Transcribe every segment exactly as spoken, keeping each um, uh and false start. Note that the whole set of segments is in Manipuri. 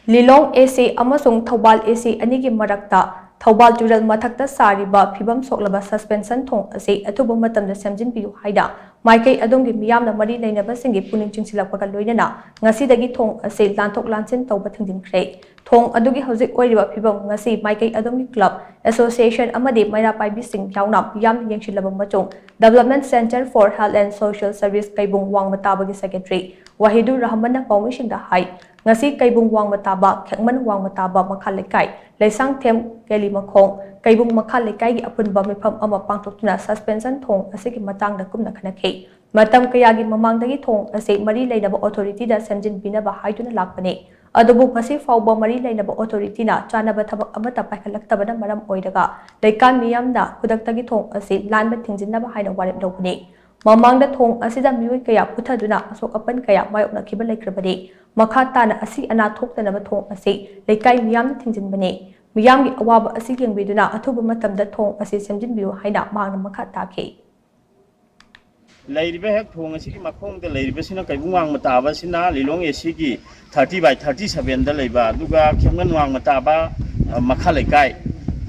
ꯂꯤꯂꯣꯡ ꯑꯦ ꯁꯤ ꯑꯃꯁꯨꯡ ꯊꯧꯕꯥꯜ ꯑꯦ ꯁꯤ ꯑꯅꯤꯒꯤ ꯃꯔꯛꯇ ꯊꯧꯕꯥꯜ ꯇꯨꯔꯦꯜ ꯃꯊꯛꯇ ꯁꯥꯔꯤꯕ ꯐꯤꯕꯝ ꯁꯣꯛꯂꯕ ꯁꯁꯄꯦꯟꯁꯟ ꯊꯣꯡ ꯑꯁꯤ ꯑꯊꯨꯕ ꯃꯇꯝꯗ ꯁꯦꯝꯖꯤꯟꯕꯤꯌꯨ ꯍꯥꯏꯅ ꯃꯥꯏꯀꯩ ꯑꯗꯣꯝꯒꯤ ꯃꯤꯌꯥꯝꯅ ꯃꯔꯤ ꯂꯩꯅꯕꯁꯤꯡꯒꯤ ꯄꯨꯛꯅꯤꯡ ꯆꯤꯡꯁꯤꯜꯂꯛꯄꯒ ꯂꯣꯏꯅꯅ ꯉꯁꯤꯗꯒꯤ ꯊꯣꯡ ꯑꯁꯤ ꯂꯥꯟꯊꯣꯛ ꯂꯥꯟꯁꯤꯟ ꯇꯧꯕ ꯊꯤꯡꯖꯤꯟꯈ꯭ꯔꯦ꯫ ꯊꯣꯡ ꯑꯗꯨꯒꯤ ꯍꯧꯖꯤꯛ ꯑꯣꯏꯔꯤꯕ ꯐꯤꯕꯝ ꯉꯁꯤ ꯃꯥꯏꯀꯩ ꯑꯗꯣꯝꯒꯤ ꯀ꯭ꯂꯕ, ꯑꯦꯁꯣꯁꯤꯌꯦꯁꯟ ꯑꯃꯗꯤ ꯃꯩꯔꯥ ꯄꯥꯏꯕꯤꯁꯤꯡ ꯌꯥꯎꯅ ꯃꯤꯌꯥꯝꯅ ꯌꯦꯡꯁꯤꯜꯂꯕ ꯃꯇꯨꯡ Development Centre for Health and Social Service ꯀꯩꯕꯨꯡ ꯋꯥꯡꯃ ꯇꯥꯕꯒꯤ ꯁꯦꯀ꯭ꯔꯦꯇꯔꯤ ꯋꯥꯍꯤꯗꯨꯔ ꯔꯍꯃꯟꯅ ꯄꯥꯎꯃꯤꯁꯤꯡꯗ ꯍꯥꯏ꯫ ꯉꯁꯤ ꯀꯩꯕꯨꯡ ꯋꯥꯡꯃ ꯇꯥꯕ, ꯈꯦꯛꯃꯟ ꯋꯥꯡꯃ ꯇꯥꯕ ꯃꯈꯥ ꯂꯩꯀꯥꯏ, ꯂꯩꯁꯥꯡꯊꯦꯝ, ꯀꯦꯂꯤꯃꯈꯣꯡ, ꯀꯩꯕꯨꯡ ꯃꯈꯥ ꯂꯩꯀꯥꯏꯒꯤ ꯑꯄꯨꯟꯕ ꯃꯤꯐꯝ ꯑꯃ ꯄꯥꯡꯊꯣꯛꯇꯨꯅ ꯁꯁꯄꯦꯟꯁꯟ ꯊꯣꯡ ꯑꯁꯤꯒꯤ ꯃꯇꯥꯡꯗ ꯀꯨꯞꯅ ꯈꯟꯅꯈꯤ꯫ ꯃꯇꯝ ꯀꯌꯥꯒꯤ ꯃꯃꯥꯡꯗꯒꯤ ꯊꯣꯡ ꯑꯁꯤ ꯃꯔꯤ ꯂꯩꯅꯕ ꯑꯣꯊꯣꯔꯤꯇꯤꯗ ꯁꯦꯝꯖꯤꯟꯕꯤꯅꯕ ꯍꯥꯏꯗꯨꯅ ꯂꯥꯛꯄꯅꯤ꯫ ꯑꯗꯨꯕꯨ ꯉꯁꯤ ꯐꯥꯎꯕ ꯃꯔꯤ ꯂꯩꯅꯕ ꯑꯣꯊꯣꯔꯤꯇꯤꯅ ꯆꯥꯅꯕ ꯊꯕꯛ ꯑꯃꯠꯇ ꯄꯥꯏꯈꯠꯂꯛꯇꯕꯅ ꯃꯔꯝ ꯑꯣꯏꯔꯒ ꯂꯩꯀꯥꯏ ꯃꯤꯌꯥꯝꯅ ꯈꯨꯗꯛꯇꯒꯤ ꯊꯣꯡ ꯑꯁꯤ ꯂꯥꯟꯕ ꯊꯤꯡꯖꯤꯟꯅꯕ ꯍꯥꯏꯅ ꯋꯥꯔꯦꯞ ꯂꯧꯕꯅꯤ꯫ ꯃꯃꯥꯡꯗ ꯊꯣꯡ ꯑꯁꯤꯗ ꯃꯤꯑꯣꯏ ꯀꯌꯥ ꯄꯨꯊꯗꯨꯅ ꯑꯁꯣꯛ ꯑꯄꯟ ꯀꯌꯥ ꯃꯥꯌꯣꯛꯅꯈꯤꯕ ꯂꯩꯈ꯭ꯔꯕꯅꯤ꯫ ꯃꯈꯥ ꯇꯥꯅ ꯑꯁꯤ ꯑꯅꯥ ꯊꯣꯛꯇꯅꯕ ꯊꯣꯡ ꯑꯁꯤ ꯂꯩꯀꯥꯏ ꯃꯤꯌꯥꯝꯅ ꯊꯤꯡꯖꯤꯟꯕꯅꯤ꯫ ꯃꯤꯌꯥꯝꯒꯤ ꯑꯋꯥꯕ ꯑꯁꯤ ꯌꯦꯡꯕꯤꯗꯨꯅ ꯑꯊꯨꯕ ꯃꯇꯝꯗ ꯊꯣꯡ ꯑꯁꯤ ꯁꯦꯝꯖꯤꯟꯕꯤꯌꯨ ꯍꯥꯏꯅ ꯃꯍꯥꯛꯅ ꯃꯈꯥ ꯇꯥꯈꯤ꯫ ꯂꯩꯔꯤꯕ ꯍꯦꯛ ꯊꯣꯡ ꯑꯁꯤꯒꯤ ꯃꯈꯣꯡꯗ ꯂꯩꯔꯤꯕꯁꯤꯅ ꯀꯩꯕꯨꯡ ꯋꯥꯡꯃ ꯇꯥꯕꯁꯤꯅ ꯂꯤꯂꯣꯡ ꯑꯦ ꯁꯤꯒꯤ ꯊꯥꯔꯇꯤ ꯕꯥꯏ ꯊꯥꯔꯇꯤ ꯁꯚꯦꯟꯗ ꯂꯩꯕ, ꯑꯗꯨꯒ ꯈꯦꯝꯒꯟ ꯋꯥꯡꯃ ꯇꯥꯕ, ꯑ, ꯃꯈꯥ ꯂꯩꯀꯥꯏ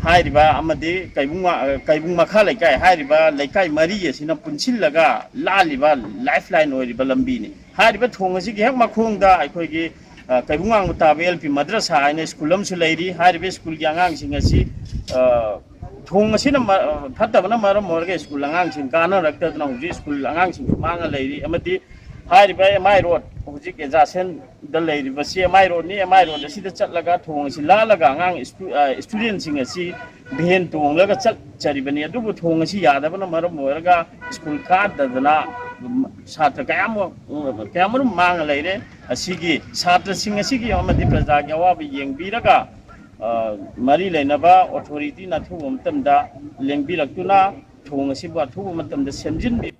ꯍꯥꯏꯔꯤꯕ ꯑꯃꯗꯤ ꯀꯩꯕꯨꯡ ꯋꯥ-, ꯑ, ꯀꯩꯕꯨꯡ ꯃꯈꯥ ꯂꯩꯀꯥꯏ ꯍꯥꯏꯔꯤꯕ ꯂꯩꯀꯥꯏ ꯃꯔꯤ ꯑꯁꯤꯅ ꯄꯨꯟꯁꯤꯜꯂꯒ ꯂꯥꯜꯂꯤꯕ ꯂꯥꯏꯐ ꯂꯥꯏꯟ ꯑꯣꯏꯔꯤꯕ ꯂꯝꯕꯤꯅꯤ꯫ ꯍꯥꯏꯔꯤꯕ ꯊꯣꯡ ꯑꯁꯤꯒꯤ ꯍꯦꯛ ꯃꯈꯣꯡꯗ ꯑꯩꯈꯣꯏꯒꯤ, ꯑ, ꯀꯩꯕꯨꯡ ꯋꯥꯡꯃ ꯇꯥꯕ ꯑꯦꯜ ꯄꯤ ꯃꯗ꯭ꯔꯁꯥ ꯍꯥꯏꯅ ꯁ꯭ꯀꯨꯜ ꯑꯃꯁꯨ ꯂꯩꯔꯤ꯫ ꯍꯥꯏꯔꯤꯕ ꯁ꯭ꯀꯨꯜꯒꯤ ꯑꯉꯥꯡꯁꯤꯡ ꯑꯁꯤ, ꯑ, ꯊꯣꯡ ꯑꯁꯤꯅ ꯃ-, ꯐꯠꯇꯕꯅ ꯃꯔꯝ ꯑꯣꯏꯔꯒ ꯁ꯭ꯀꯨꯜ ꯑꯉꯥꯡꯁꯤꯡ ꯀꯥꯟꯅꯔꯛꯇꯗꯅ ꯍꯧꯖꯤꯛ ꯁ꯭ꯀꯨꯜ ꯑꯉꯥꯡꯁꯤꯡꯁꯨ ꯃꯥꯡꯉ ꯂꯩꯔꯤ꯫ ꯑꯃꯗꯤ ꯍꯥꯏꯔꯤꯕ ꯑꯦꯝ ꯑꯥꯏ ꯔꯣꯗ, ꯍꯧꯖꯤꯛ ꯑꯦꯖꯥꯁꯦꯟꯗ ꯂꯩꯔꯤꯕꯁꯤ ꯑꯦꯝ ꯑꯥꯏ ꯔꯣꯗꯅꯤ꯫ ꯑꯦꯝ ꯑꯥꯏ ꯔꯣꯗ ꯑꯁꯤꯗ ꯆꯠꯂꯒ ꯊꯣꯡ ꯑꯁꯤ ꯂꯥꯜꯂꯒ ꯑꯉꯥꯡ ꯁ꯭ꯇꯨ-, ꯑ, ꯁ꯭ꯇꯨꯗꯦꯟꯁꯤꯡ ꯑꯁꯤ ꯚꯦꯟ ꯇꯣꯡꯂꯒ ꯆꯠꯆꯔꯤꯕꯅꯤ꯫ ꯑꯗꯨꯕꯨ ꯊꯣꯡ ꯑꯁꯤ ꯌꯥꯗꯕꯅ ꯃꯔꯝ ꯑꯣꯏꯔꯒ ꯁ꯭ꯀꯨꯜ ꯀꯥꯗꯗꯅ ꯁꯥꯇ꯭ꯔ ꯀꯌꯥ ꯑꯃ, ꯀꯌꯥꯃꯔꯨꯝ ꯃꯥꯡꯉ ꯂꯩꯔꯦ꯫ ꯑꯁꯤꯒꯤ ꯁꯥꯇ꯭ꯔꯁꯤꯡ ꯑꯁꯤꯒꯤ ꯑꯃꯗꯤ ꯄ꯭ꯔꯖꯥꯒꯤ ꯑꯋꯥꯕ ꯌꯦꯡꯕꯤꯔꯒ, ꯑ, ꯃꯔꯤ ꯂꯩꯅꯕ ꯑꯣꯊꯣꯔꯤꯇꯤꯅ ꯑꯊꯨꯕ ꯃꯇꯝꯗ ꯂꯦꯡꯕꯤꯔꯛꯇꯨꯅ ꯊꯣꯡ ꯑꯁꯤꯕꯨ ꯑꯊꯨꯕ ꯃꯇꯝꯗ ꯁꯦꯝꯖꯤꯟꯕꯤ꯫